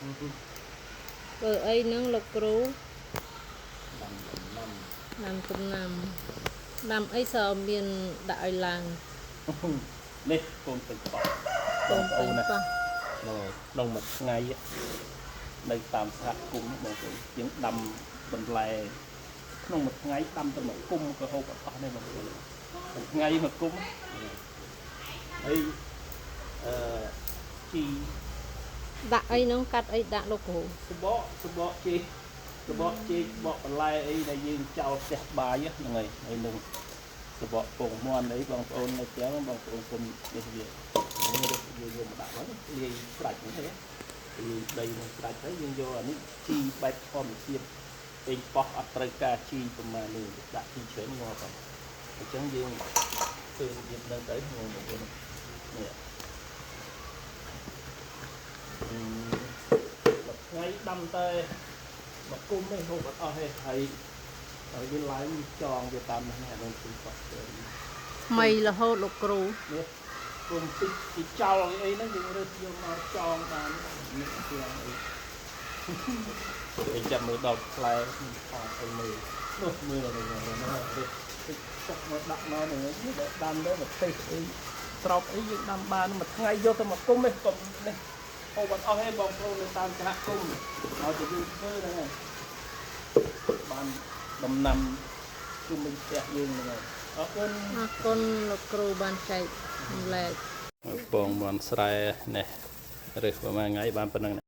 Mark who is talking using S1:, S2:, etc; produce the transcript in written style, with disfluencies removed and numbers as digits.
S1: ធ្វើអីហ្នឹងលោកគ្រូ
S2: ដាំដំណាំ
S1: ដាំដំណាំដាំអីសើមានដាក់ឲ្យឡើង
S2: នេះកូនពេញប៉ោះ
S1: កូនពេញប៉ោះ
S2: ហ្នឹងហើយក្នុងមួយថ្ងៃនៅតាមសហគមន៍បងប្អូនយើងដាំបន្លែក្នុងមួយថ្ងៃដាំតែមួយគុំក៏ហូបអត់អស់ដែរបងប្អូនមួយថ្ងៃមួយគុំហើយអឺជី
S1: ដាក់អីហ្នឹងកាត់អីដាក់លោកគ្រូ
S2: សបកសបកជីសបកជីសបកបន្លែអីដែលយើងចោលផ្ទះបាយហ្នឹងហើយហើយនឹងសបកពងមាន់អីបងប្អូននៅផ្ទះបងប្អូនគុំនេះវានេះយើងយកមកដាក់ហ្នឹងលាយស្រាច់ហ្នឹងទេលាយដីនឹងស្រាច់ទៅយើងយកអានេះជីបែបធម្មជាតិពេញប៉ោះអត់ត្រូវការជីប្រមាណនេះដាក់ជីច្រើនងាប់ហើយអញ្ចឹងយើងធ្វើរបៀបហ្នឹងទៅបងប្អូននេះមួយថ្ងៃដាំតែមកគុំទេហូបអត់អស់ទេហើយហើយវាឡើងចងវាតាមនេះអានោះគឺប៉ោះទៅ
S1: ថ្មីរហូតលោកគ្រូ
S2: នេះគុំតិចទីចោលអីហ្នឹងយើងរើសយកមកចងបាននេះជាងអីអីចាំមើលដល់ផ្លែថតអីមើលនោះមើលនេះហ្នឹងរើសតិចទុកមកដាក់មកហ្នឹងនេះដាំទៅមកទេសអីស្រោបអីយើងដាំបានមួយថ្ងៃយកទៅមកគុំទេកុំនេះហូបអត់អស់ទេបងប្អូននៅតាមសហគមន៍ឲ្យទៅយើងធ្វើហ្នឹងហើយបានដំណាំជុំវិញផ្ទះយើងហ្នឹងហើយអរគុណ
S1: អរគុណលោកគ្រូបានចែករំលែក
S2: ពងមន់ស្រែនេះរើសប្រហែលថ្ងៃបានប៉ុណ្ណឹង។